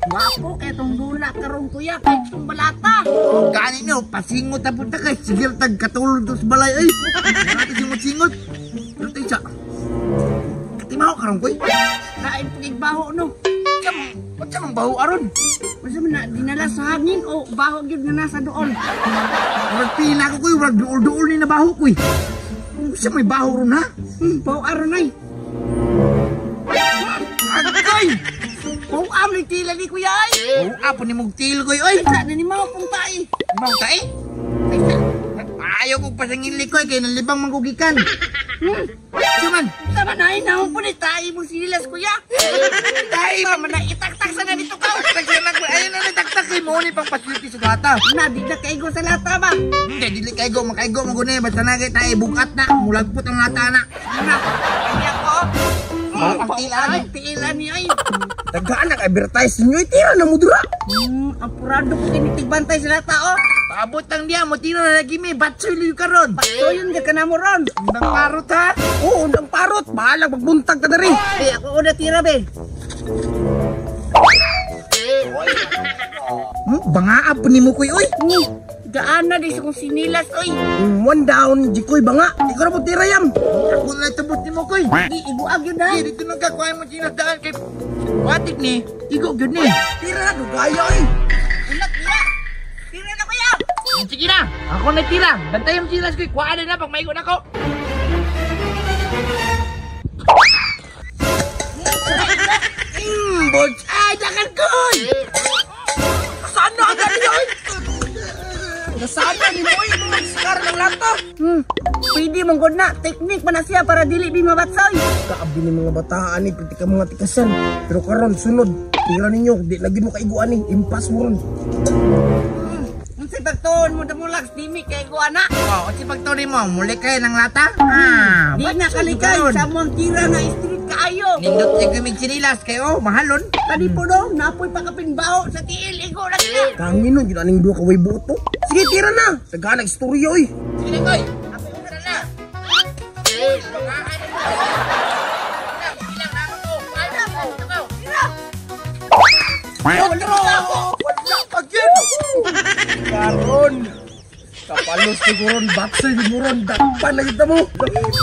Gwapo kay tong dula karon kuya kay tong balata. Oh, gani nyo, pasingot na punta kay sigir tag katulog to sa balay ay. Natin singot-singot. Pero tayo siya. Katimaho karon koy. Kain pagigbaho no. Ba't siya mang baho aron? Unsa man na dinala sa hangin o baho gyud nga nasa doon? Murag pila ko koy, murag duol-duol ni na baho koy. Siya may baho ron ha? Baho aron ay. Agay! Baho am ni tila ni kuya ay. Oh, apo ni mong til koy oy. Sa na ni mao pong tae. Mao tae? Ay sa. Ayaw kong pasangili koy kay nalibang manggugikan. Siya man. Sama na ay naon po ni tae mo sinilas kuya. Tae man na itaktak sa na dito ka. Ayun na itaktak kay mo ni pang pasulti sa lata. Na di na kaigo sa lata ba? Hindi dili kaigo makaigo mo guni basta na kay tae bugat na mulagpot ang lata na. Na. Kaya ko. Ang tilan, tilan ni ay. Tagaan ang advertise ninyo, tira na mo dura. Apurado ko kinitigbantay sa lata oh. Paabot ang diya mo tira na lagi mi batsoy luyo karon. Batsoy yun ka na mo ron. Undang parot ha. Oo, undang parot. Bahalag magbuntag ka diri. Eh, ako una tira be. Bangaa po ni mo koy oy. Ni, gaana di sa kong sinilas oy. One down, jikoy banga. Ikaw na po tira yam. Ako na tubot ni mo koy. Di iguag yun ha. Di dito nang kakuha mo sinas daan kay watik ni. Igo gyud ni. Tira na dugaya oy. Unak niya. Tira na kuya. Sige na, ako na tira. Bantay yung sinas koy. Kuha na pag maigo na ko. Bots ay dakan koy. Sana agad niya oy. Nasana ni mo oy magskar ng lata. Pwede mong god na teknik man na siya para dili bi mabatsoy. Kaabi ni mga bataan ni pwede ka mga tikasan. Pero karon sunod tira ninyo di lagi mo kaiguan ni impas mo ron. Unsay pagtuon mo damulax dimi kay ko ana. Oh, unsay pagtuon nimo? Muli kay ng lata? Di na kalikay sa among tira nga street kaayo. Nindot ni gamig sinilas kayo, mahalon. Kani po no, napoy pakapinbaho sa tiil igo na sila. Kangin nun, yun aning duha ka way buto. Sige, tira na. Tagaan ang istorya oy. Sige koy. Ako una na. Uy, bangaan mo. Wala pa gyud. Karon. Kapalos siguro batsoy mo ron dakpan na kita mo.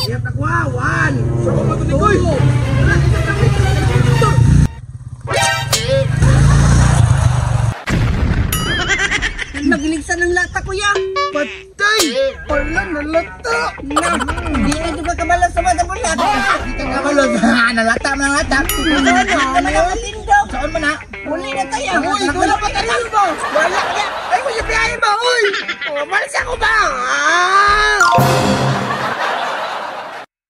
Iyat ako ha, one. Sa ko matuloy. Magiligsan ng lata kuya. Patay! Wala na lata. Na, di na juga kabalo sa mga bulat. Di ka kabalo. Nalata man ang lata. Ano? Saan man ha? Uli na tayo. Uy, wala pa tayo ba? Wala ka. Ay, mo yung biyahe ba? Uy! Umalis ako ba?